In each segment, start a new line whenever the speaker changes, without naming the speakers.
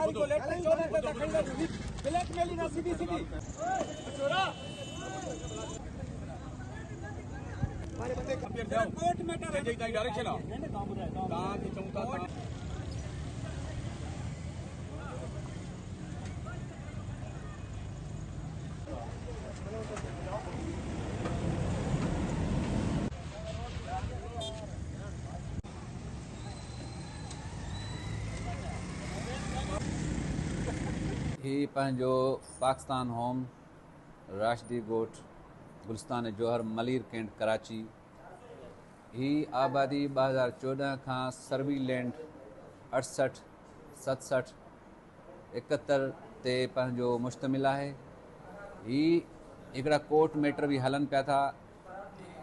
तारीख को लेटर 14 पे दाखिल ब्लैकमेल ना सीधी सीधी छोरा कोर्ट मैटर है
डायरेक्शन आ चऊं था।
ही पंहिंजो पाकिस्तान होम राशिदी ॻोठ गुलिस्तान जोहर मलीर कैंट कराची। ही आबादी 2014 खां सर्वी लैंड 68 67 71 ते पंहिंजो मुश्तमिल आहे। ही हिकिड़ा कोर्ट मेटर बि हलनि पिया था।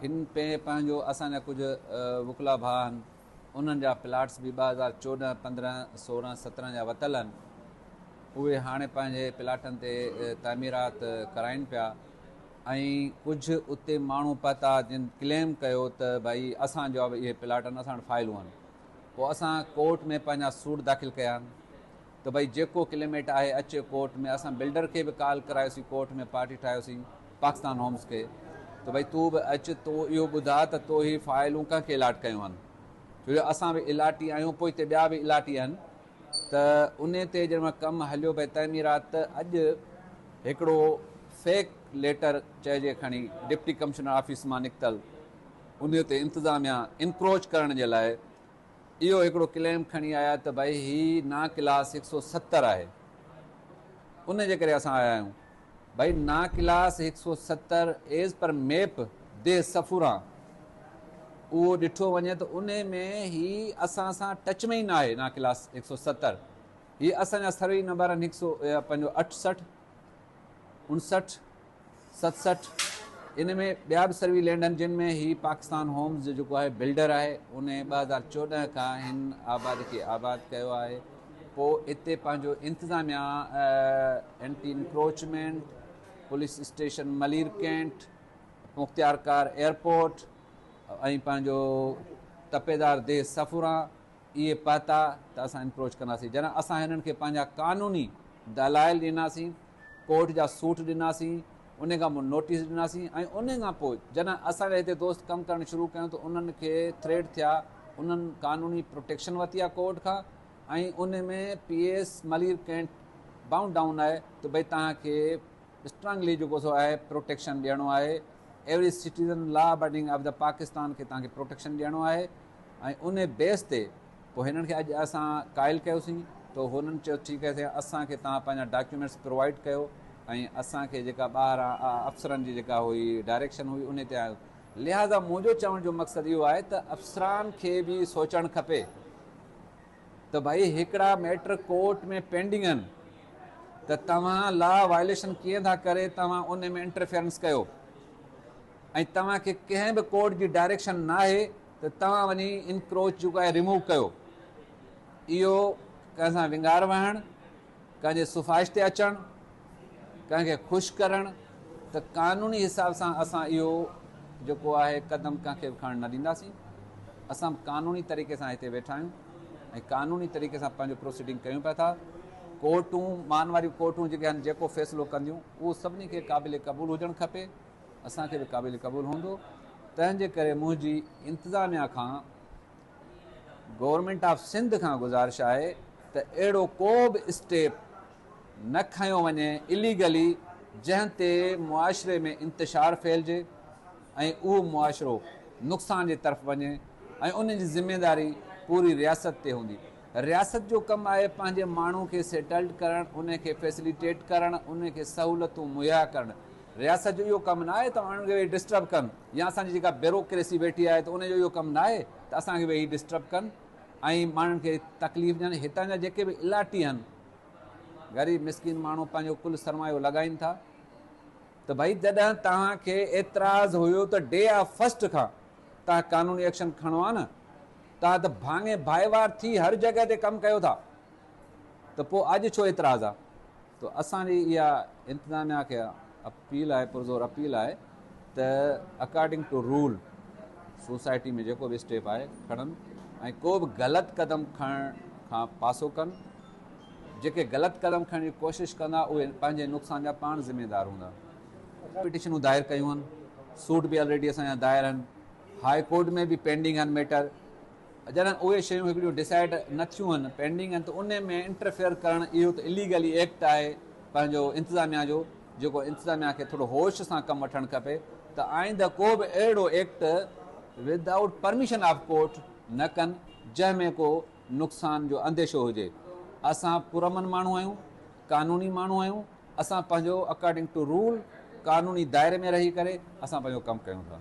हिन पे पंहिंजो असांजा कुझु वुकला भाउ आहिनि, उन्हनि जा प्लाट्स बि 2014 15 16 17 जा वरितल आहिनि। उहे हाणे पंहिंजे प्लाटनि ते तामीरात कराइनि पिया ऐं कुझु उते माण्हू पहुता जिन क्लेम कयो त भई असांजो बि इहे प्लाट आहिनि, असां वटि फाइलूं आहिनि। पोइ असां कोर्ट में पंहिंजा सूट दाख़िल कया आहिनि त भई जेको क्लेमेट आहे अचे कोर्ट में। असां बिल्डर खे बि कॉल करायोसीं, कोर्ट में पार्टी ठाहियोसीं पाकिस्तान होम्स खे त भई तूं बि अच, तूं इहो ॿुधाए त तो ही फाइलूं कंहिंखे अलाट कयूं आहिनि, छो जो असां बि इलाटी आहियूं, पोइ हिते ॿिया बि इलाटी आहिनि। त उन ते जंहिं महिल कमु हलियो पए तइमीरात, त अॼु हिकिड़ो फेक लेटर चइजे खणी डिप्टी कमिश्नर ऑफिस मां निकितल, उन ते इंतिज़ामिया इनक्रोच करण जे लाइ इहो हिकिड़ो क्लेम खणी आया त भई ही ना क्लास 170 आहे। उन जे करे असां आया आहियूं। भई ना क्लास 170 एज़ पर मैप दे सफ़ूरा उहो ॾिठो वञे त उन में ही असां सां टच में ई न आहे ना क्लास 170। हीअ असांजा सर्वे नंबर आहिनि 168 59 67। इन में ॿिया बि सर्वी लैंड आहिनि जिन में ही पाकिस्तान होम्स जो जेको आहे बिल्डर आहे, उन 2014 खां हिन आबादी खे आबाद कयो आहे। पोइ हिते पंहिंजो इंतिज़ामिया anti encroachment, police station Malir cantt, मुख्तियारकार airport ऐं पंहिंजो तपेदार देह सफ़ूरा इहे पहुता त असां इनक्रोच कंदासीं। जॾहिं असां हिननि खे पंहिंजा कानूनी दलाइल ॾिनासीं, कोर्ट जा सूट ॾिनासीं, उन खां पोइ नोटिस ॾिनासीं ऐं उन खां पोइ जॾहिं असांजा हिते दोस्त कमु करणु शुरू कयूं त उन्हनि खे थ्रेट थिया, उन्हनि कानूनी प्रोटेक्शन वरिती आहे कोर्ट खां ऐं उन में P S Malir cantt bound down आहे त भई तव्हांखे स्ट्रांगली जेको सो आहे प्रोटेक्शन ॾियणो आहे। Every citizen law abiding of the Pakistan खे तव्हांखे प्रोटेक्शन ॾियणो आहे ऐं उन बेस ते पोइ हिननि खे अॼु असां क़ाइल कयोसीं त हुननि चयो ठीकु आहे असांखे तव्हां पंहिंजा डॉक्यूमेंट्स प्रोवाइड कयो ऐं असांखे जेका ॿाहिरां अफ़सरनि जी जेका हुई डायरेक्शन हुई उन ते आयो। लिहाज़ा मुंहिंजो चवण जो मक़सदु इहो आहे त अफ़सरान खे बि सोचणु खपे त भई हिकिड़ा मैटर कोर्ट में पेंडिंग आहिनि त तव्हां लॉ वायलेशन कीअं था करे तव्हां उन में इंटरफेरेंस कयो ऐं तव्हांखे कंहिं बि कोर्ट जी डायरेक्शन न आहे त तव्हां वञी इनक्रोच जेको आहे रिमूव कयो। इहो कंहिंसां विंगार वहणु, कंहिंजे सिफारिश ते अचणु, कंहिंखे ख़ुशि करणु त कानूनी हिसाब सां असां इहो जेको आहे क़दम कंहिंखे बि खणणु न ॾींदासीं। असां कानूनी तरीक़े सां हिते वेठा आहियूं ऐं कानूनी तरीक़े सां पंहिंजो प्रोसीडिंग कयूं पिया था। कोर्टूं मान वारियूं कोर्टूं जेके आहिनि जेको फ़ैसिलो कंदियूं उहो सभिनी खे क़ाबिल क़बूल हुजणु खपे, असांखे बि क़ाबिल क़बूल हूंदो। तंहिंजे करे मुंहिंजी इंतिज़ामिया खां गवर्नमेंट ऑफ सिंध खां गुज़ारिश आहे त अहिड़ो को बि स्टेप न खयो वञे इलीगली जंहिं ते मुआशरे में इंतशार फैलिजे ऐं उहो मुआशरो नुक़सान जे तरफ़ वञे ऐं उन जी ज़िम्मेदारी पूरी रियासत ते हूंदी। रियासत जो कमु आहे पंहिंजे माण्हू खे सेटल्ड करणु, उनखे फैसिलिटेट करणु, उनखे सहूलियतूं मुहैया करणु। रियासत जो इहो कमु न आहे त माण्हुनि खे वेही डिस्टर्ब कनि या असांजी जेका ब्यूरोक्रेसी वेठी आहे त उनजो इहो कमु न आहे त असांखे वेही डिस्टर्ब कनि ऐं माण्हुनि खे तकलीफ़ ॾियनि। हितां जा जेके बि इलाटी आहिनि, ग़रीब मिसकिन माण्हू पंहिंजो कुल सरमायो लॻाइनि था त भई जॾहिं तव्हांखे एतिराज़ हुयो त डे ऑफ फर्स्ट खां तव्हां कानूनी एक्शन खणो आहे न, तव्हां त भाङे भाईवार थी हर जॻह ते कमु कयो था त पोइ अॼु छो एतिराज़ आहे? त असांजी इहा इंतिज़ामिया खे अपील आहे, पुरज़ोर अपील आहे त अकॉर्डिंग टू रूल सोसाइटी में जेको बि स्टेप आहे खणनि ऐं को बि ग़लति क़दम खणण खां पासो कनि। جيڪي غلط قدم کڻڻ جي ڪوشش ڪندا اهي پنهنجي نقصان جا پاڻ ذميدار هوندا. پٽيشنون دائر ڪيون آهن، سوٽ به الريڊي اسان جا دائر آهن، هاء ڪورٽ ۾ به پينڊنگ آهن ميٽر، جڏهن اهي شيون هڪڙيون ڊسائيڊ نه ٿيون آهن، پينڊنگ آهن ته ان ۾ انٽرفيئر ڪرڻ اهو ته اليگلي ايڪٽ آهي پنهنجو انتظاميا جو، جيڪو انتظاميا کي ٿورو هوش سان ڪم وٺڻ کپي ته آئنده ڪو به اهڙو act without permission of court نه ڪن جنهن ۾ ڪو نقصان جو انديشو هجي. اسان پرامن ماڻهو آهيون، قانوني ماڻهو آهيون، اسان پنهنجو اڪارڊنگ ٽو رول قانوني دائري ۾ رهي ڪري اسان پنهنجو ڪم ڪيون ٿا.